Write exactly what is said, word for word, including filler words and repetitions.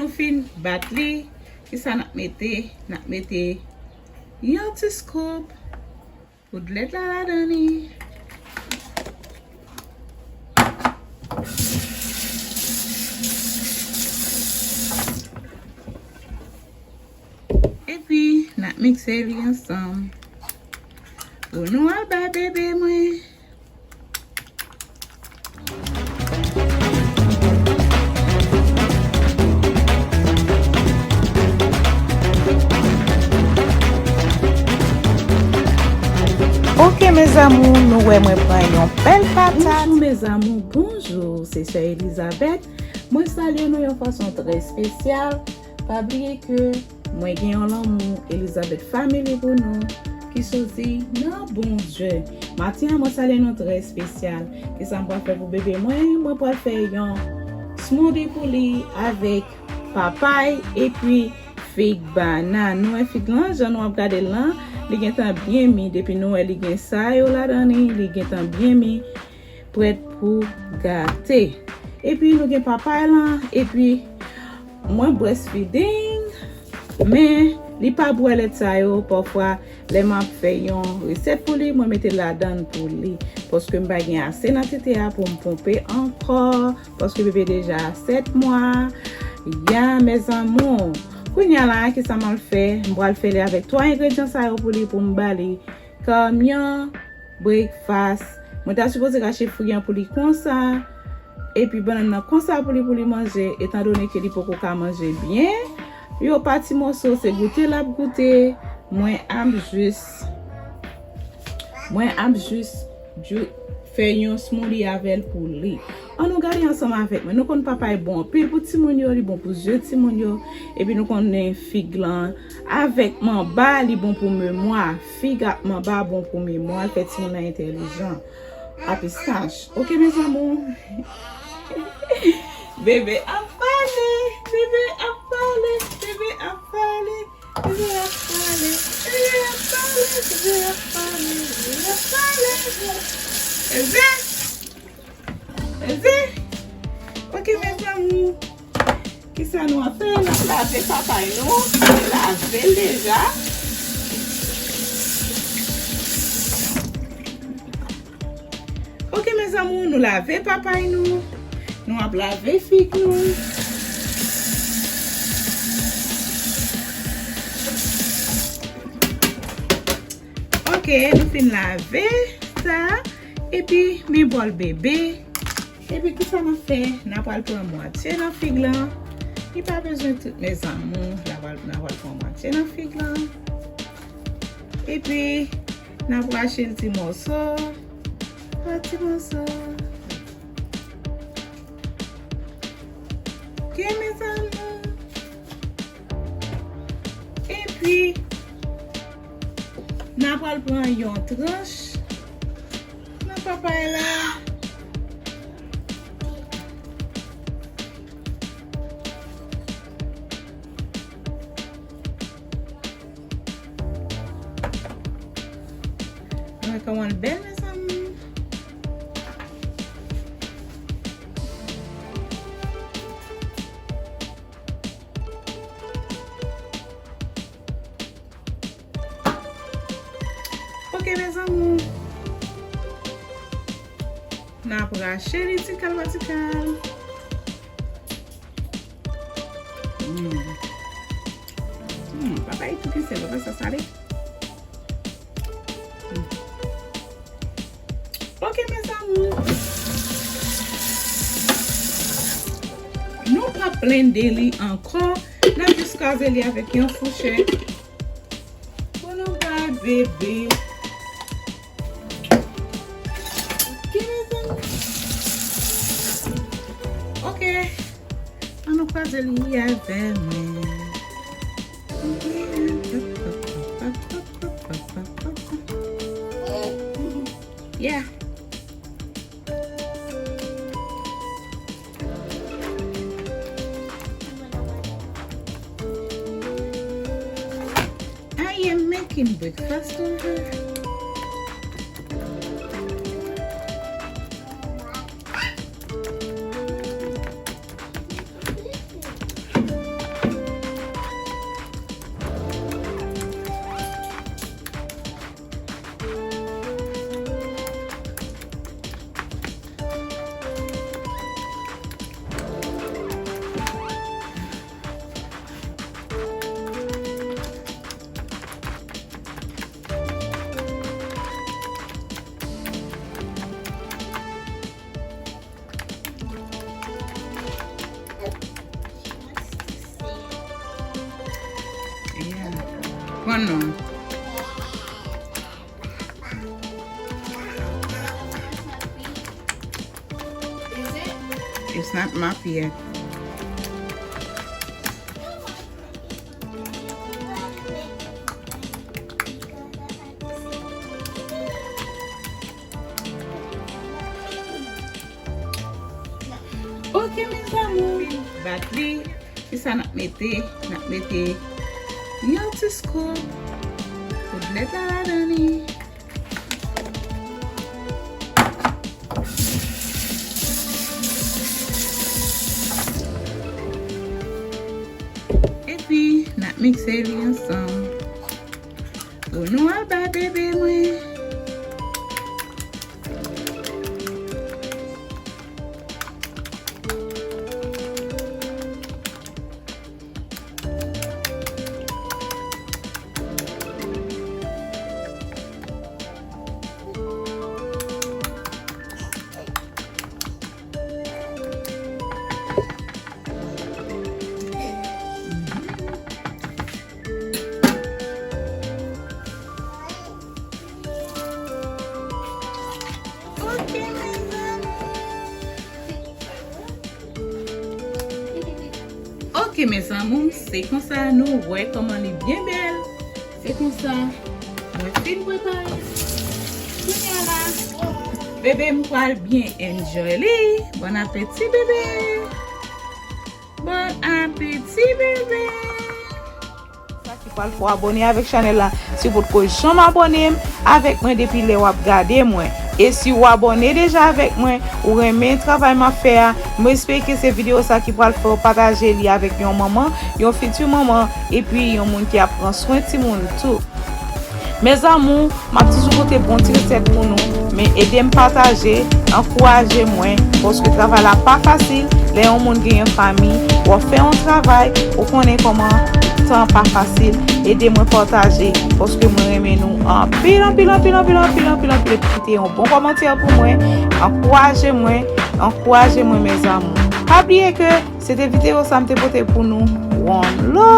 Fin bat li, kisa n ap mete? N ap mete yon ti scoop poudlèt la ladan li. Epi, n ap mikse li ansanm. Pou nou al bay bebe mwen. Ok, mes amours, nou wè mwen pran yon bèl patat. Bonjou, mes amours, bonjou. Se sè Elizabeth. Mwen salye nou yon fason trè espesyal. Pa bliye ke mwen gen yon lanmou Elizabeth Family pou nou ki soti nan Bondye. Maten an, mwen salye nou trè espesyal. Kisa m pral fè pou bebe mwen? Mwen pral fè yon smoothie pou li avèk papay epi fig, banann. Nou wè fig lan, jan nou ap gade l lan, li gentan byen mi. Depi nou wè li gen sa yo ladan li, li gentan byen mi, prèt pou gate. Epi nou gen papay lan, epi mwen breastfeeding, men li pa bwè lèt sa yo. Pafwa, lè m ap fè yon resèt pou li, mwen mete l ladan l pou li. Paske m pa gen ase nan tete a pou m ponpe ankò. Paske bebe deja sèt mwa. Ya, mes amours. Kounye a la, kisa m al fè? M pral fè li avèk twa engredyan sa yo pou li, pou m ba li kanmyan, breakfast. Mwen ta sipoze rache fwi an pou li konsa. Epi bannann nan konsa pou li, pou li manje, etandone ke li poko ka manje byen. Yo pa ti mòso, se goute l ap goute. Mwen ap jis, mwen ap jis, ju-, fè yon smoothie avè l pou li. Ann nou gade ansanm avèk mwen. Nou konn papay bon anpil pou timoun yo, li bon pou zye timoun yo. Epi nou konnen fig lan avèk manba, li bon pou memwa. Fig ak manba bon pou memwa, fè timoun nan entèlijan. A pistach. Ok, mes amours. Bebe ap pale, bebe ap pale, bebe ap pale, bebe ap pale, bebe ap pale, bebe ap pale, bebe ap pale. Bebe! Bebe! Ok, mes amours. Kisa nou ap fè? N ap lave papay nou. Nou lave l deja. Ok, mes amours, nou lave papay nou. Nou ap lave fig nou. Ok, nou fin lave sa. Epi, men bòl bebe. Epi, kisa n ap fè? N ap pral pran mwatye nan fig lan. Li pa bezwen tout, mes amours. N ap pral, n ap pral pran mwatye nan fig lan. Epi, n ap rache l ti mòso pa ti mòso. Ok, mes amours. Epi, n ap pral pran yon tranch nan papay la. Mwen kòman l bèl, mezanmi. Ok, mezanmi. N ap rache li ti kal pa ti kal. Mm. Mm, papay tou ki sèl, ou pa sa sale. Mm. Ok, mezanmi. Nou p ap blende li ankò. N ap jis kraze li avèk yon fouchèt. Pou nou bay bebe. Ok, mezanmi. Ok. An nou kwaze li avè mwen. Yeah. I am making breakfast for her. Konn non. It's not map yet. Ok, mes amours, bat li. Kisa n ap mete? N ap mete yon ti scoop poud lèt la ladan li. Epi, n ap mikse li ansanm. Pou nou al bay bebe mwen. Ok, mes amours. Ok, mes amours, se konsa nou wè kòman li byen bèl. Se konsa mwen fin prepare. Kounye a la, bebe m pral byen enjoy li. Bon apeti, bebe. Bon apeti, bebe. Sa ki pral fè w abòne avèk chanèl la. Si w potko janm abòne avèk mwen depi lè w ap gade mwen. E si w abòne deja avèk mwen, ou renmen travay m ap fè a, mwen espere ke se videyo sa ki pral fè w pataje li avèk yon manman, yon fiti manman, epi yon moun ki ap pran swen timoun tou. Mes amours, m ap toujou pote bon ti resèt pou nou, men ede m pataje, ankouraje mwen, paske travay la pa fasil. Lè yon moun genyen fanmi, w ap fè yon travay, ou konnen kòman tan pa fasil. Ede mwen pataje, paske mwen renmen nou anpil, anpil, anpil, anpil, anpil, anpil, anpil. Epi kite yon bon kòmantè pou mwen, ankouraje mwen, ankouraje mwen, mes amours. Pa bliye ke se te videyo sa m te pote pou nou. One love.